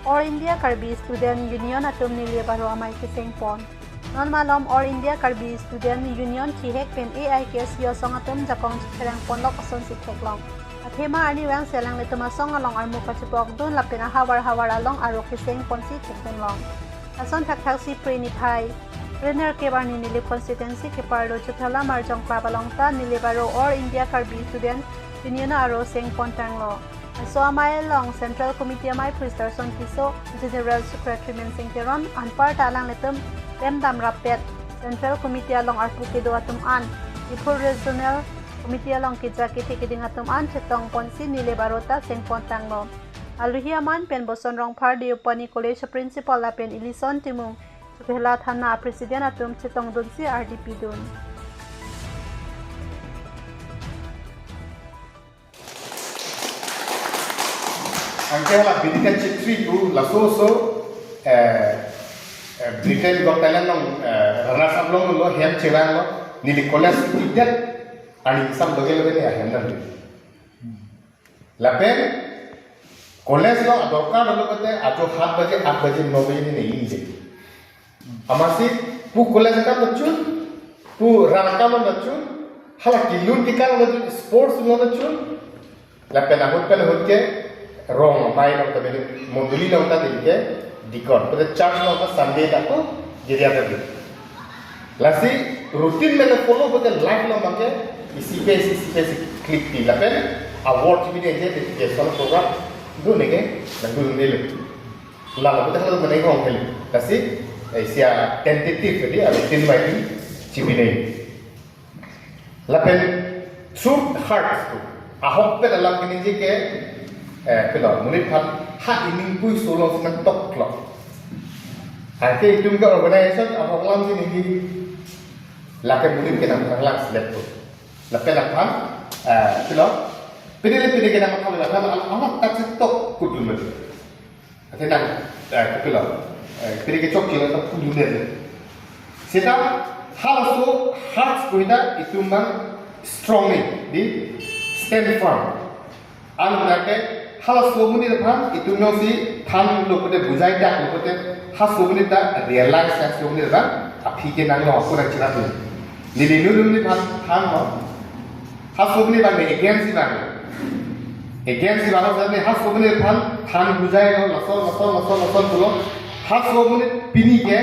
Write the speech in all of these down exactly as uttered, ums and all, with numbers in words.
All India Karbi Student Union atum Nilip Aro amei keseng pon. Non malom All India Karbi Student Union kehek pen A I K S U asong atum jakong chepherang ponlok asonsi theklong. Athema arnivang si alanglitum asong along armu kachepokdun lapen ahavar havar along aro keseng ponsi thekdunlong. Lason thakthaksi Pre niphai, Pre nerkep arni Nilip constituency keparlo Chuthalam Arjong Club along ta Nilip Aro All India Karbi Student Union aro seng pontanglo. Laso amei along Central Committee amei Phru Starson Tisso, General Secretary Mensing Teron, anparta alanglitum klem damrappet Central Committee along arpu kedo atum an, Diphu Regional Committee along keja kethe keding atum an chetong ponsi Nilip Aro ta seng pontanglo. Alohi amen pen Boson Rongphar Deopani College Principal lapen Elison Timung, Chokihola Thana President atum chetongdunsi ardi pidun. Anke hala Bidika Chetri pu laso so, eh, eh, Britain Got Talent along, eh, runners up longlo, hem chevanglo, neli college tidet, ani sam doge doge ne ahem dan. Lapen college along adorkar dolo kate ajo hat baje, aat baje, no baje ne inje. Amatsi pu college akam lo chun, pu rang akam lo chun, hala kelun kekang lo chun, sports lo chun. Lapen ahut pen ahut ke rong amei along ta bini mondoli along ta dei ke dikon. Pada church along ta Sunday ta ko giri ada di. Lasi routine mene follow pute life along abang ke isi pe isi, isi pe isi klik pi. Lapen award chibi de je de ke solo program do ne ke na do ne le. Lalo pute halo mene hong ke le. Lasi eh, isi a tentative di a routine bai di chibi ne. Lapen through heart tu ahok pen alam keningje ke, eh, pilo, monit aphan ha iningpui solong si nangtoklo. Anke itum ke organization ahok alam si ningje, lake monit ke nangtanglang selek tu. Lapen aphan, eh, pilo, pini le pini ke nangtanglang aphan alam amat tak setok kudun lagi. Athe nang, eh, pilo, eh, pini kechok chilo ta pudun le. Seta halaso heart pu ta itum abang strongly di stand firm. Anke halaso amonit aphan itum jongsi thanlo pute bujai daklo pute halaso amonit ta realize halaso amonit abang aphi ke nanglo ako nang chirap ni. Neli nulum ni aphan thanlo. Halaso amonit abang ne against si abang. Against si abang sa ne halaso amonit aphan than bujailo, lason, lason, lason, lason pulo. Halaso amonit pini ke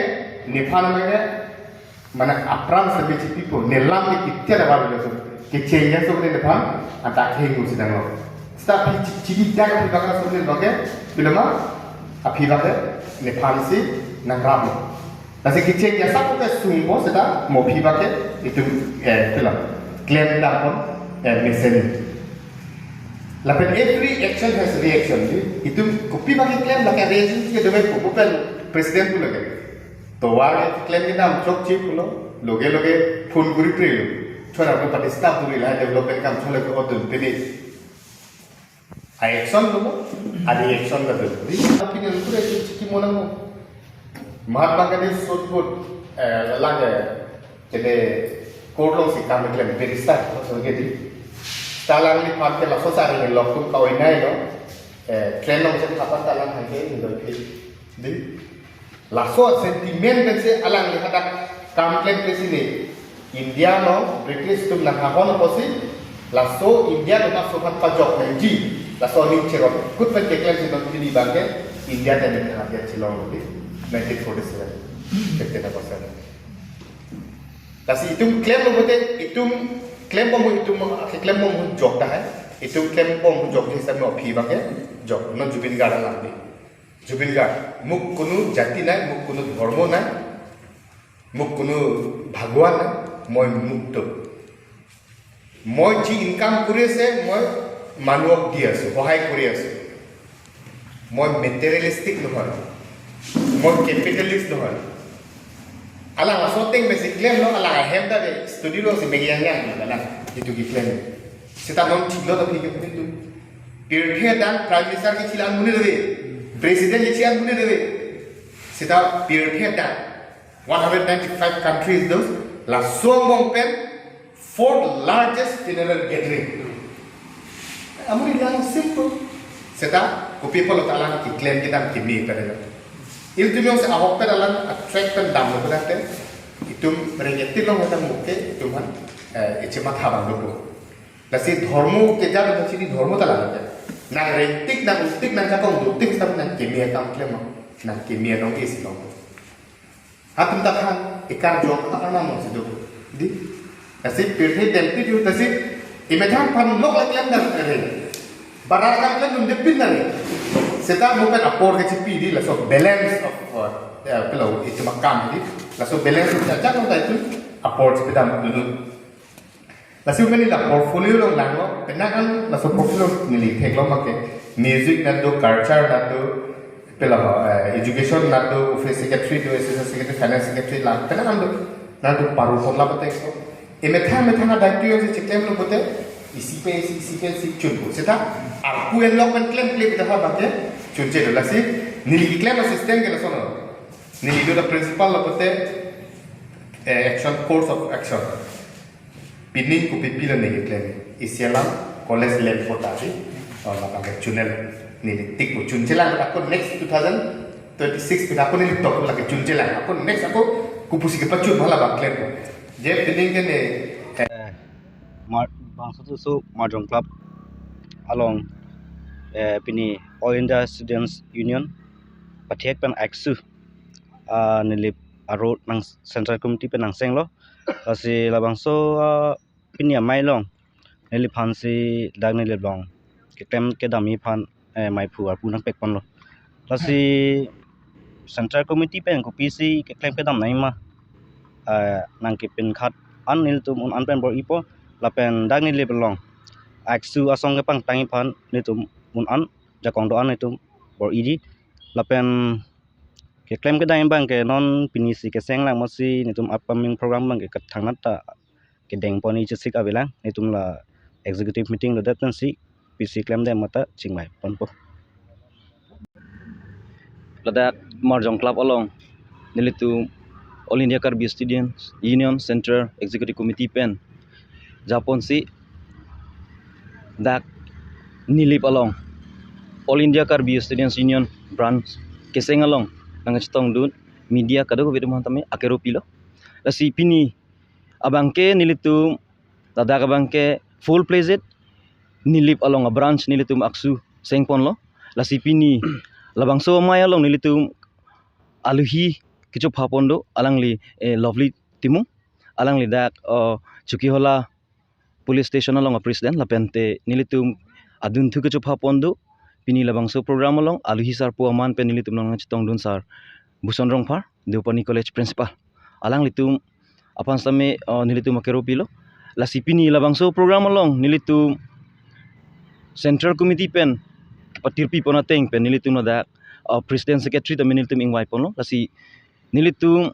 nephan abang ke mane apran sebe chipipo, nelam ke kitia da babi lason. Kecheng ya so amonit nephan anta kehingno si nanglo. Seta aphi chi-, chini dak aphi abang halaso amonit abang ke, pilo ma, aphi abang ke nephan si nangraplo. Lasi kecheng ya sap ke sungpo seta mo aphi abang ke itum, eh, pilo, klem dam pon, eh, mesen. Lapen every action has reaction. Di, itum kopi abang ke klem lake reaction ke dove ko, pen president pu lake. Tovar ke klem kedam chokche pulo, loge loge phone kuri prelo. Chora ko pati staff duri la development kam chole ko odun pini. A action dolo, a reaction ta dolo. Di, opinion pura itu chiki monang mo. Mahatma Gandhi sotbut, eh, lage, jadi court along si kam klem barrister, so jadi. Talang ni pan ke laso sari ni lok tu kau inai lo. Eh, train along si kapan talang hai ke ni lo di. Di. Laso sentiment pensi alangli hadak kam klem pensi ne India along British atum nang hahon apotsi laso India along laso aphan pajok nangji laso aning cherok kut pen keklem si non pini abang ke India ta ning hadia chilong lo di nineteen forty-seven. Fifteen August. Lasi itum klem lo pute itum klem bom itum keklem bom jok tahai. Itum klem bom jok hisab no aphi abang ke jok non Zubeen Garg alam di. Zubeen Garg, "Muk kunu jati nai, muk kunu dhormo nai, muk kunu Bhagwan nai, moi mukto. Moi ji income kuri ase, moi manuok di aso, sohai kuri aso. Moi materialistic nohoi, moi capitalist nohoi." Alang laso ateng pensi klemlo, alang ahem ta de studio along si megi yang yang alang itu keklem. Seta non thiklo ta thik itu. Pirthe adang Prime Minister kechelang amonit ave, President kechelang amonit ave. Seta pirthe adang one hundred ninety-five countries thot laso angbong pen fourth largest funeral gathering. Amonit lang simple. Seta kopi apotlo ta alang keklem kedam keme pen lo. Ilitum jongsi ahokpet alang a-track pen damlo pulote, itum rengeti long hetang muke itum han, eh, ichematha abang dopo. Lasi dhormo keja pen chini dhormo ta lang ke. Nang rengtik, nang utik, nang jakong dotik seta nang keme akam klem, nang keme anong isi long. Hatum ta than, ekarjong akan nang si do. Di? Lasi pirthe dempik ju, lasi emethang aphan lok lek lem dan ere. Barar kam lem dun depin dan. Seta mo pen apor kechipi di, laso balance of, uh, ya, pilo, itum akam di. Laso balance of ajak nang ta itum apor chipidam dulu. Lasi meni la portfolio along langlo, penang an laso portfolio neli theklong abangke music nat do, culture nat do, pilo, eh, education nat do, office secretary do, assistant secretary, finance secretary la, penang an do, nat do paru pon la pate ko. Emethang emethang a-daityo si cheklemlo pulote, isi pen isi, isi pen isi chunpo. Seta arpu en lok pen klemkle pulote ha abangke chunche do. Lasi neli keklem a-system ke lason lo. Neli do the principle lo pulote, eh, action, course of action. Pining kopipilo neli keklem. Isi alam college lem kota di. Oh, labang ke chunel neli tikpo, chunchelang ako next two thousand twenty-six pen ako neli tok lake chunchelang. Ako next ako kopusi kepachun ma labang klempo. Je pining ke ne, eh, Mar-, bangso tu so Marjong Club along, eh, pini All India Students Union pathek pen ACSU, ah, Nilip aro nang Central Committee pen nangsenglo. Lasi labangso, ah, pini amei along neliphan si dak Nilip along keklem kedamji aphan, eh, maiphu arpu nangpek ponlo. Lasi Central Committee pen kopisi keklem kedam nangji ma, eh, nangkepin khat an nelitum un an pen bor-ipo, lapen dak Nilip along ACSU asong kepangtangji aphan nelitum un an, jakong do-an nelitum bor-iji. Lapen keklem kedam abangke non pini si keseng lang, masi nelitum upcoming program abangke kathangnat ta kedeng ponji chesik avelang, nelitum la executive meeting lodet pensi pisi klemdam mata chingvai ponpo. Ladak Marjong Club along nelitum All India Karbi Students Union Central Executive Committee pen japonsi dak Nilip along All India Karbi Students Union branch keseng along nangchetongdun media kadokave atum aphan tame akero pilo. Lasi pini abangke nelitum ladak abangke full-fledged Nilip along a-branch nelitum ACSU sengponlo. Lasi pini labangso amei along nelitum alohi kechopha pon do, alangli, eh, Lovely Timung, alangli dak, oh, Chokihola Police Station along a-president, lapente nelitum adunthu kechopha pon do. Pini labangso program along alohi sarpo aman pen nelitum nangchetongdun sar Buson Rongphar, Deopani College Principal. Alanglitum aphan same, uh, nelitum akero pilo. Lasi pini labangso program along nelitum Central Committee pen kepatirpi pon ateng pen nelitum ladak, uh, President Secretary tame nelitum ingvai ponlo. Lasi nelitum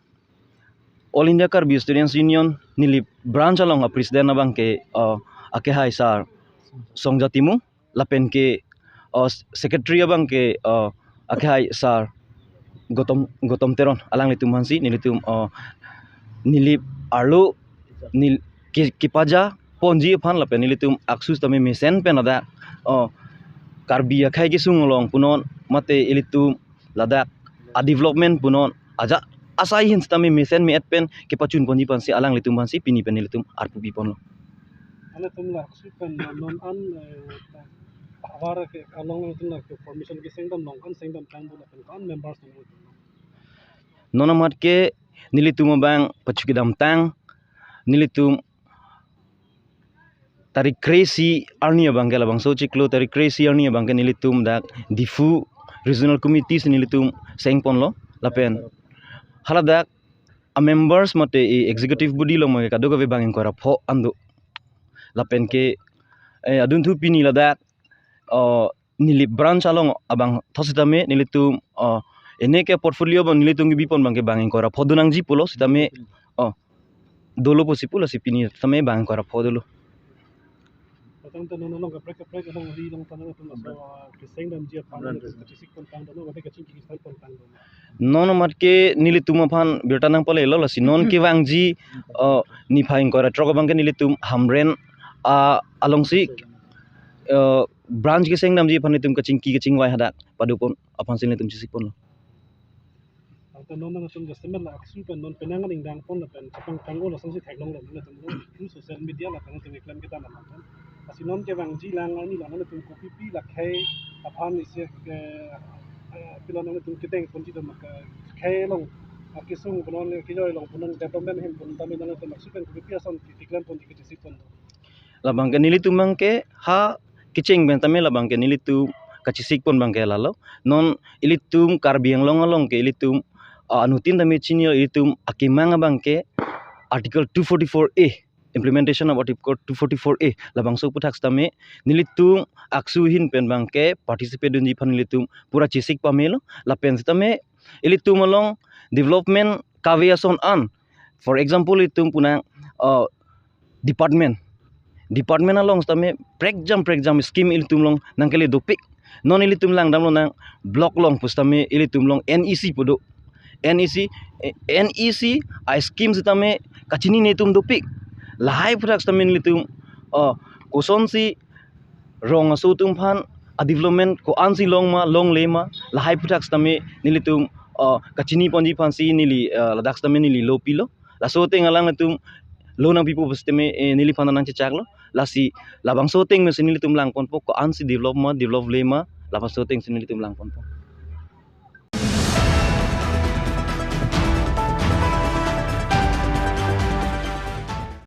All India Karbi Students Union Nilip branch along a-president abangke, uh, akehai sar Songja Timung, lapenke, uh, secretary abangke, uh, akehai sar Gautam, Gautam Teron, alanglitum aphansi nelitum, uh, Nilip arlo nel-, ke-, kepaja ponji aphan lapen nelitum ACSU tame mesen pen ladak, uh, Karbi akhei kesung along punon mate ilitum ladak a-development punon ajat asai ahin sitame mesen me-et pen kepachun ponji aphansi alanglitum aphansi pini pen nelitum arpu pi ponlo. Ilitum la ACSU pen non an, eh, havar ke along ilitum la ke formation kesengdam, non an sengdamtang do lapen ko-an members nangtum? Non amat ke nelitum abang pachu kedamtang, nelitum tarik kre-isi arni abangke, labangso chiklo tarik kre-isi arni abangke nelitum dak Diphu Regional Committee si nelitum sengponlo, lapen haladak a-members mate e-executive body along abangke kadokave bang ingkoi ra pho an do. Lapenke, eh, adunthu pini ladak, oh, Nilip branch along abangthot sitame nelitum, oh, ene ke portfolio abang nelitum kebi pon abangke bang ingkoi ra pho do nangji pulo sitame, oh, dolo pusi pulo, si pini tame bang ingkoi ra pho dolo. Patang ta non along kaprek kaprek along ri along tanang atum laso, ah, kesengdamji aphan nangtum kachesik pontang do, non kachingki style pontang do? Non amat ke nelitum aphan birta nangpalelo, lasi non kevangji, uh, niphai ingkoi ra throk abangke nelitum Hamren, uh, alongsi, uh, branch keseng damji aphan nelitum kachingki kachingvai hadak padopon aphan si nelitum chesik ponlo. Tangte non nangtum jasemet la AASU pen non penang an ingdang pon lapen chapang tanggo lasonsi theklonglo nangtum lo through social media lapen nangtum keklem kita nangtum. Lasi non kevangji lang arni la nangtum kopipi la khei aphan isi ke, eh, pilo nangtum kedeng ponji doma ke khei along, ah, kesung punon kejoi along punon development ahem pun tame nangtum AASU pen kopipi ason keklem ponji kachesik pon. Labang ke nelitum abang ke ha kecheng pen tame labang ke nelitum kachesik pon abang ke lalo. Non ilitum Karbi Anglong along ke ilitum, ah, anuttin tame chini ilitum akemang abang ke Article two forty-four A, implementation of Article two forty-four A. Labangso aphuthak sitame nelitum AASU ahin pen abang ke participate dunji aphan nelitum pura chesik pamelo. Lapen sitame ilitum along development kave ason an, for example, ilitum puna, uh, department, department along sitame prekjam prekjam scheme ilitum along nangkele dopik. Non ilitum langdamlo nang block along pusitame ilitum along NEC pu do. NEC, eh, NEC a-scheme sitame kachini netum dopik. Lahai aphuthak sitame nelitum, uh, kosonsi rong aso atum aphan a-development ko-ansi long ma, longle ma, lahai aphuthak sitame nelitum, uh, kachini ponji aphansi neli, uh, ladak sitame neli lo pilo. Laso ateng alanglitum lo nangpipo pusitame, eh, neliphan nangchechaklo. Lasi labangso ateng mesi nelitum lang ponpo, ko-ansi develop ma, develop le ma, labangso atengsi nelitum lang ponpo.